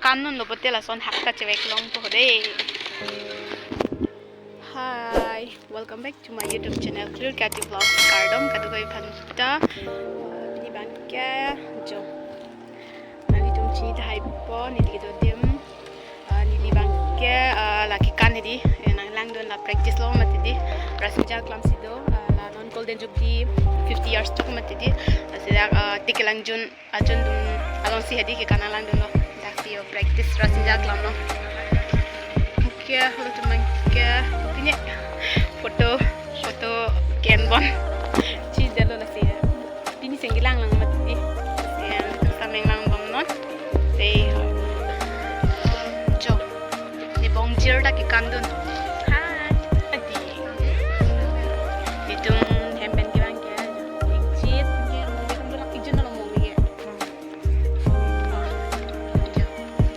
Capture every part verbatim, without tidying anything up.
Kan non lo pote lason hak ta chevek longpo dei. Hi, welcome back to my YouTube channel, Clear Creative Vlogs. Kardom kadokave aphan ta. Uh, pini abang ke jo. Nanglitum chini tahai po, neli kedo adim. Uh, neli abang ke, uh, lake kan hedi, eh, nanglangdun la practice lo mati di. Rasinja Klam si do, uh, la non Golden Jubilee fifty years tok mati di. Lasi dak, uh, Tekelangjun ajundun alongsi hedi kekan nanglangdunlo. Daksi yo practice Rasinja Klam lo. Ke halatum abang ke pine photo, photo ken bon. Chidelo lasi. Pini senggi langlang mati di. Yang sameng lang bom non. Dei. Jo. Ni bongjir ta kekandun. Hi. Adi. Itum hem pen kevang ke. Ikchit. Ikchit na lo mong ke.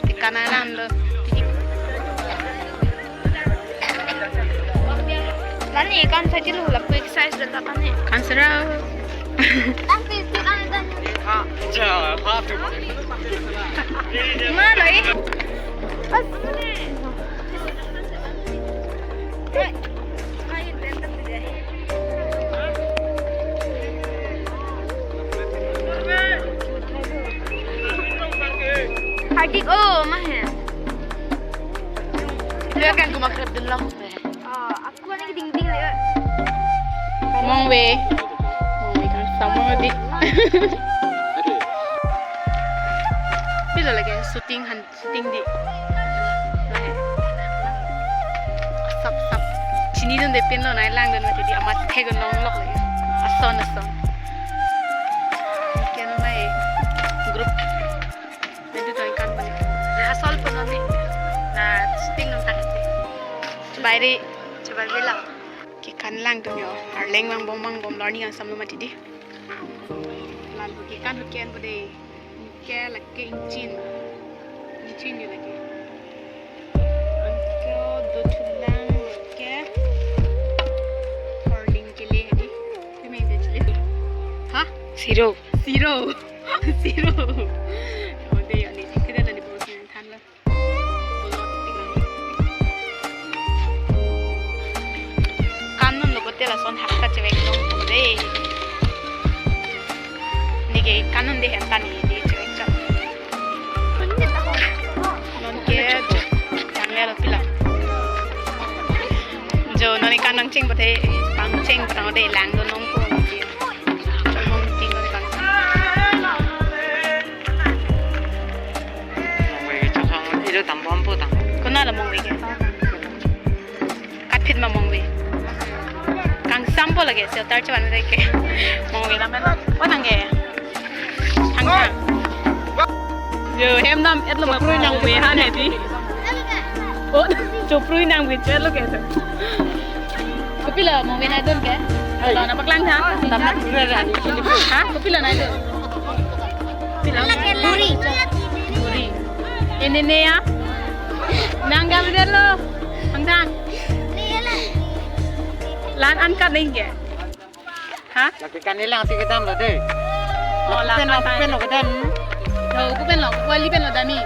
Ikan alam lo. Lani ikan saji lo, lapu exercise dan apa nih? Kan serau. Tapi itu kan ada. Acha, apa tu? Mana, eh? Hardik, oh, mah ya. Dia kan cuma kerap delok teh. Ah, aku lagi ding ding ya. Mong ve. Mong ve kan sama di. Pilo lake shooting han. Shooting di. Sap sap. Chinidunde pinlo, nanglangdun mati di, amat thegon longlok le. Ason ason. Ken mai group. Nanglitum ikan balik. Rehearsal pon non ni. Na shooting nang tak. Chebai ri. Chebai bela. Kekan langdun yo. Arleng vang bom vang bom, learning angsam lo mati di. Lalu kekan hukian bode. Ke lake ingchin. Ingchin yo lake. Anke dothulang lake. Harding kele hedi. Keme de chile. Ha? Siro. Siro. Siro. Ode yo ni. Kede na ni bosin thanlo. Kan non lo pote lason hak ta chevek longpo dei. Neke kan non de hem ta ni di chevek chot. Non ke jo. Tanglo pila. Jo non ikan nangcheng pote, pangcheng pote dei, langdun longpo. Mong ting ko kan. Mong ve chokang ido tam bom po tam. Kona la mong ve ke? Katphit ma mong ve? Kangsampo lake, shelter chevan ve ke. Mong ve lam na. O nang ke. Thang thang. Yo, hem dam-et lo ma, mong ve han hedi. O, choprui nang ve chet lo ke. Kopilo mong ve nangdun ke? Lo na paklang tha. Tam na pura ra ni. Ha? Kopilo nangdun? Kopilo? Buri. Buri. Ini nih ya. Nang gam delo. Angtang. La-an angkat ning ke? Ha? Lake kan nelang si kedam lo dei. Oh, la pen lo, kan pen lo kedam. Oh, ku pen lo, ku ali pen lo dami.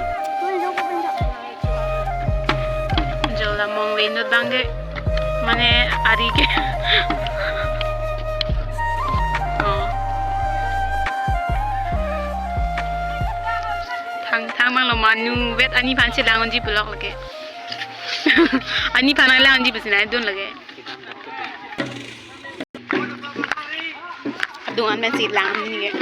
Jo la mong ve inut abang ke. Mane ari ke. Oh. Thang thang mang lo manu vet ani aphan si lang unji pulok lake. Ani aphan lang unji pusi nangdun lake. Adung an pensi lang ni ke.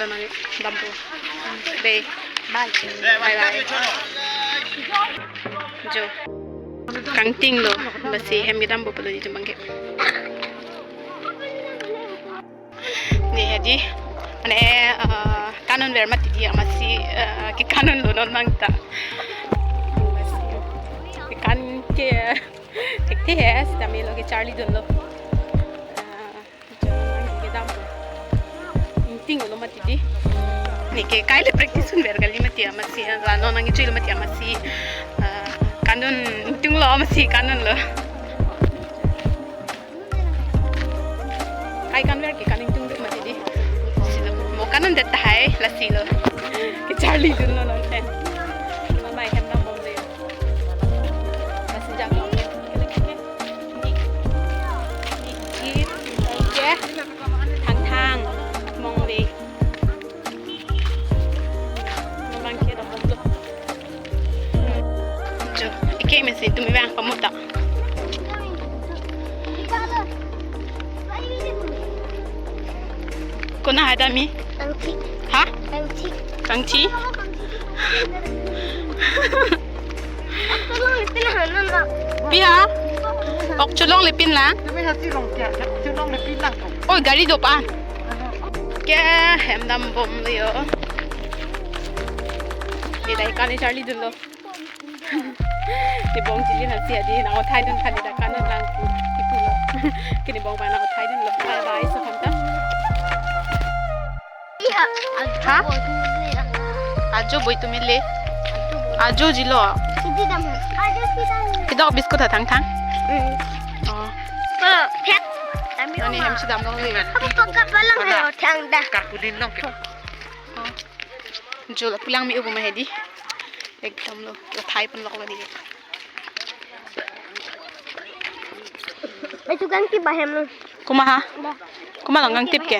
Dampo. Bye. Bye bye. Jo. Kangting lo. Lasi hem kedampo pulo di tumbang ke. Ne hedi. Mane, eh, kanun ver mati di amatsi, eh, ke kanun lo non mang ta. Ke kan ke, eh, thekthe he, sitame lo kecharlidunlo. Eh, Kedampo. Ingting lo mati di. Ne ke kai le practice un ver kali mati amatsi, eh, la non nangchui lo mati amatsi. Eh, kanun ingtung lo amatsi kanun lo. Kai kan ver ke kan ingtung do mati di. Silo. Mo kanun det tahai lasi lo. Kecharlidunlo non ten. Mama hem dambom le. Lasi jam lo. Ni, ni, ni, oke. Thangthang, Mongle. Mabang ke dok dok. Jo, ike mesi tumi bang pamuta. Kona ada mi? Kangchi. Ha? Kangchi. Kangchi? Tolong lepin lang, non, non. Pi ha? Ok cholongle pin lang. Kami hati long kya? Cholongle pin lang. Oi, gari do pa. Ke hem dambom lo yo. Di dai kani charlidunlo. Di bong chili hansi adi nang othai dun kali da kanun lang kipu lo. Kini bong ba nang othai dunlo. Bye bye, so hamta. Iya. Ha? Ajo boi tumile. Ajo jilo. Hindi dam. Ajo si dam. Kedok biscuit ha Thangthang. Hmm. Oh. Kalau pek. Kami ani hem si dam dong le. Aku pagka palang hayo thang dah. Karpulin long ke. Oh. Jo lapu lang me-o ma hedi. Ekdom lo. Lathai pon lok lo di. Itu kan ki bahem lo. Kuma ha? Kuma lang kangtip ke?